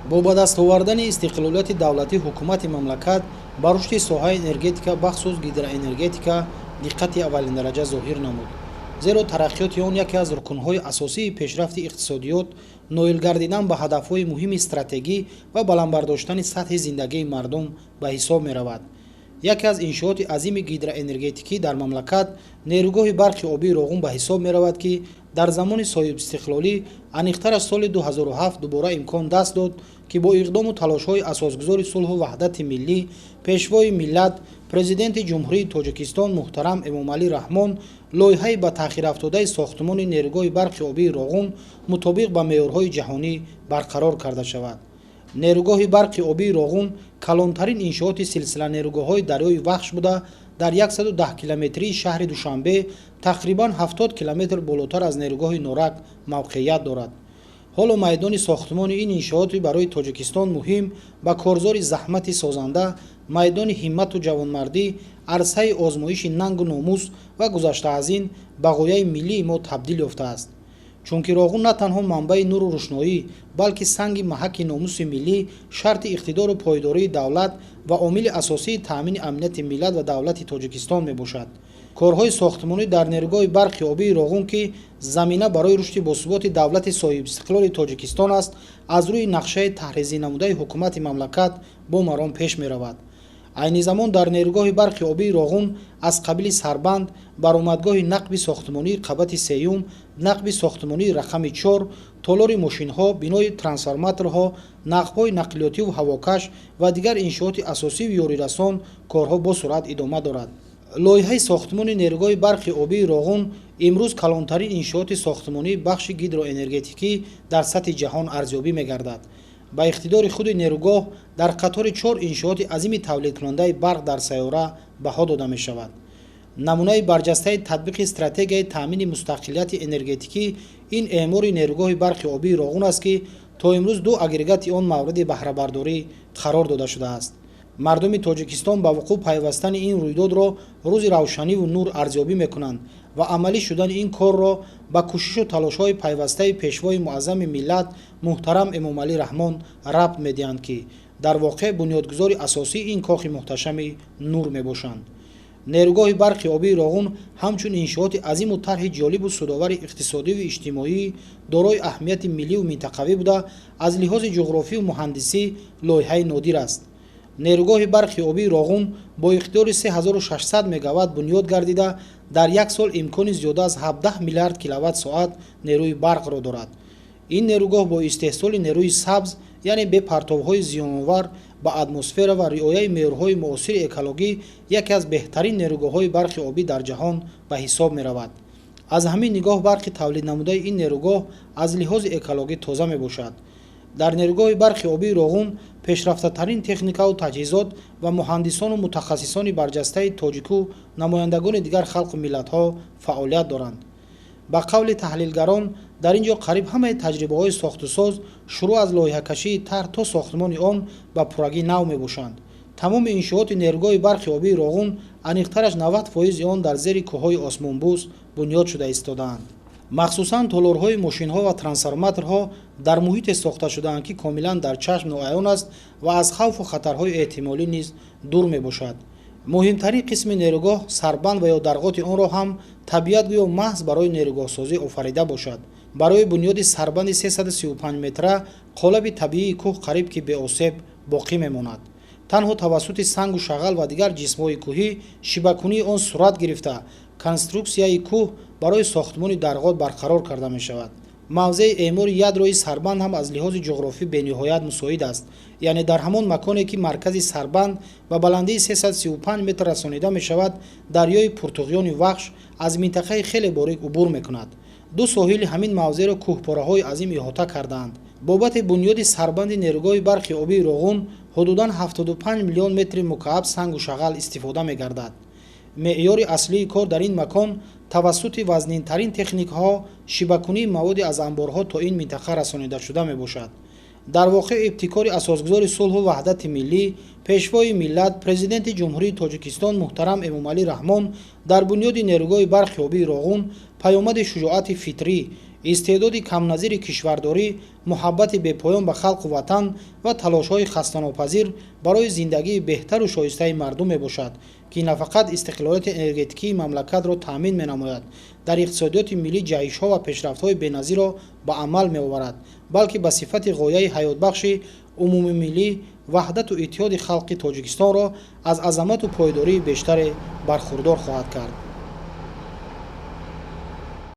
Бо ба даст овардани истиқлолияти давлатӣ ҳукумати мамлакат ба рушди соҳаи энергетика, бахусус гидроэнергетика, диққати аввалиндараҷа зоҳир намуд, зеро тараққиёти он яке аз рукнҳои асосии пешрафти иқтисодиёт, ноил гардидан ба ҳадафҳои муҳими стратегӣ ва баланд бардоштани сатҳи зиндагии мардум ба ҳисоб меравад. Яке аз иншооти азими гидроэнергетикӣ дар мамлакат нерӯгоҳи барқи обии Роғун ба ҳисоб меравад, ки дар замони соҳибистиқлолӣ, аниқтараш соли 2007, дубора имкон даст дод, ки бо иқдому талошҳои асосгузори сулҳу ваҳдати миллӣ, пешвои миллат, Президенти Ҷумҳурии Тоҷикистон муҳтарам Эмомалӣ Раҳмон лоиҳаи ба таъхирафтодаи сохтмони нерӯгоҳи барқи обии Роғун мутобиқ ба меъёрҳои ҷаҳонӣ барқарор карда шавад. Нерӯгоҳи барқи обии Роғун калонтарин иншооти силсила нерӯгоҳҳои дарёи Вахш буда, дар 110 километрии шаҳри Душанбе, тақрибан 70 километр болотар аз нерӯгоҳи Норак мавқеият дорад. Ҳоло майдони сохтмони ин иншооти барои Тоҷикистон муҳим ба корзори заҳмати созанда, майдони ҳиммату ҷавонмардӣ, арсаи озмоиши нангу номус ва гузашта аз ин ба ғояи миллии мо табдил ёфтааст, чунки Роғун на танҳо манбаи нуру рӯшноӣ, балки санги маҳаки номуси миллӣ, шарти иқтидору пойдории давлат ва омили асосии таъмини амнияти миллат ва давлати Тоҷикистон мебошад. Корҳои сохтмонӣ дар нерӯгоҳи барқи обии Роғун, ки замина барои рушди босуботи давлати соҳибистиқлоли Тоҷикистон аст, аз рӯи нақшаи таҳризӣ намудаи ҳукумати мамлакат бо маром пеш меравад. Айни замон дар нерӯгоҳи барқи обии Роғун аз қабили сарбанд, баромадгоҳи нақби сохтмонии қабати сеюм, нақби сохтмонии рақами чор, толори мошинҳо, бинои трансформаторҳо, нақбҳои нақлиётиву ҳавокаш ва дигар иншооти асосию ёрирасон корҳо бо суръат идома дорад. Лоиҳаи сохтмони нерӯгоҳи барқи обии Роғун имрӯз калонтарин иншооти сохтмонии бахши гидроэнергетикӣ дар сатҳи ҷаҳон арзёбӣ мегардад. Ба иқтидори худи нерӯгоҳ дар қатори чор иншооти азими тавлидкунандаи барқ дар сайёра баҳо дода мешавад. Намунаи барҷастаи татбиқи стратегияи таъмини мустақилияти энергетикӣ ин эъмори нерӯгоҳи барқи обии Роғун аст, ки то имрӯз ду агрегати он мавриди баҳрабардорӣ қарор дода шудааст. Мардуми Тоҷикистон ба вуқӯъ пайвастани ин рӯйдодро рӯзи равшаниву нур арзёбӣ мекунанд ва амалӣ шудани ин корро ба кӯшишу талошҳои пайвастаи пешвои муаззами миллат муҳтарам Эмомалӣ Раҳмон рабт медиҳанд, ки дар воқеъ бунёдгузори асосии ин кохи муҳташами нур мебошанд. Нерӯгоҳи барқи обии Роғун ҳамчун иншооти азиму тарҳи ҷолибу судовари иқтисодиву иҷтимоӣ дорои аҳамияти милливу минтақавӣ буда, аз лиҳози ҷуғрофию муҳандисӣ лоиҳаи нодир аст. Нерӯгоҳи барқи обии Роғун бо иқтидори 3600 мегаватт бунёд гардида, дар як сол имкони зиёда аз 17 миллиард киловатт соат нерӯи барқро дорад. Ин нерӯгоҳ бо истеҳсоли нерӯи сабз, яъне бе партовҳои зиёновар ба атмосфера ва риояи меъёрҳои муосири экологӣ, яке аз беҳтарин нерӯгоҳҳои барқи обӣ дар ҷаҳон ба ҳисоб меравад. Аз ҳамин нигоҳ барқи тавлиднамудаи ин нерӯгоҳ аз лиҳози экологӣ тоза мебошад. Дар нерӯгоҳи барқи обии Роғун пешрафтатарин техникаву таҷҳизот ва муҳандисону мутахассисони барҷастаи тоҷику намояндагони дигар халқу миллатҳо фаъолият доранд. Ба қавли таҳлилгарон, дар ин ҷо қариб ҳамаи таҷрибаҳои сохтусоз, шурӯъ аз лоиҳакашии тарҳ то сохтмони он, ба пуррагӣ нав мебошанд. Тамоми иншооти нерӯгоҳи барқи обии Роғун, аниқтараш 90 фоизи он, дар зери кӯҳҳои осмонбӯс бунёд шуда истодаанд. Махсусан толорҳои мошинҳо ва трансформаторҳо дар муҳите сохта шудаанд, ки комилан дар чашм ноаён аст ва аз хавфу хатарҳои эҳтимолӣ низ дур мебошад. Муҳимтарин қисми нерӯгоҳ, сарбанд ва ё дарғоти онро ҳам табиат гӯё маҳз барои нерӯгоҳсозӣ офарида бошад. Барои бунёди сарбанди 335 метра қолаби табиии кӯҳ қариб ки беосеб боқӣ мемонад. Танҳо тавассути сангу шағал ва дигар ҷисмҳои кӯҳӣ шибакунии он сурат гирифта, конструксияи кӯҳ барои сохтмони дарғот барқарор карда мешавад. Мавзеи эъмори ядрои сарбанд ҳам аз лиҳози ҷуғрофӣ бениҳоят мусоид аст, яъне дар ҳамон маконе, ки маркази сарбанд ба баландии 335 метр расонида мешавад, дарёи пуртуғёни Вахш аз минтақаи хеле борик убур мекунад. Ду соҳили ҳамин мавзеъро кӯҳпораҳои азим иҳота кардаанд. Бобати бунёди сарбанди нерӯгоҳи барқи обии Роғун ҳудудан 75 миллион метри мукааб сангу шағал истифода мегардад. Меъёри аслии кор дар ин макон тавассути вазнинтарин техникаҳо шибакунии маводи аз анборҳо то ин минтақа расонидашуда мебошад. Дар воқеъ ибтикори асосгузори сулҳу ваҳдати миллӣ, пешвои миллат, Президенти Ҷумҳурии Тоҷикистон муҳтарам Эмомалӣ Раҳмон дар бунёди нерӯгоҳи барқи обии Роғун паёмади шуҷоати фитрӣ, Истеъдоди камназири кишвардорӣ, муҳаббати бепоён ба халқу ватан ва талошҳои хастанопазир барои зиндагии беҳтару шоистаи мардум мебошад, ки на фақат истиқлолияти энергетикии мамлакатро таъмин менамояд, дар иқтисодиёти миллӣ ҷаҳишҳо ва пешрафтҳои беназирро ба амал меоварад, балки ба сифати ғояи ҳаётбахши умумимиллӣ ваҳдату иттиҳоди халқи Тоҷикистонро аз азамату пойдории бештаре бархурдор хоҳад кард.